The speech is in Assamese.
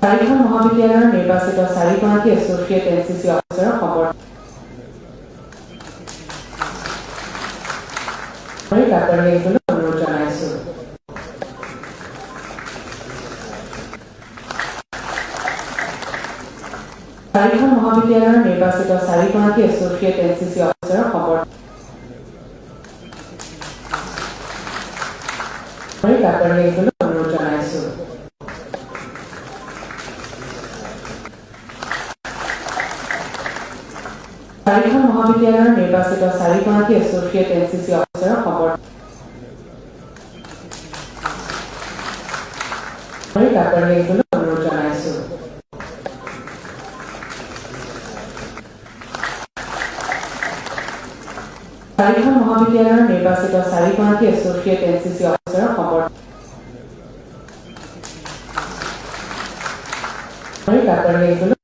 চাৰিখন মহাবিদ্যালয়ৰ নিৰ্বাচিত চাৰিগৰাকী এছ'চিয়েট এনচিচি অফিচাৰক সম্বৰ্ধনা আগবাঢ়ি আহিবলৈ অনুৰোধ জনাইছো। চাৰিখন মহাবিদ্যালয়ৰ নিৰ্বাচিত চাৰিগৰাকী এছ'চিয়েট এনচিচি অফিচাৰক সম্বৰ্ধনা আগবাঢ়ি আহিবলৈ অনুৰোধ জনাইছো। চাৰিখন মহাবিদ্যালয়ৰ নিৰ্বাচিত চাৰিগৰাকী এছ'চিয়েট এনচিচি অফিচাৰক সম্বৰ্ধনা আগবাঢ়ি আহিবলৈ অনুৰোধ জনাইছো। চাৰিখন মহাবিদ্যালয়ৰ নিৰ্বাচিত চাৰিগৰাকী এছ'চিয়েট এনচিচি অফিচাৰক সম্বৰ্ধনা আগবাঢ়ি আহিবলৈ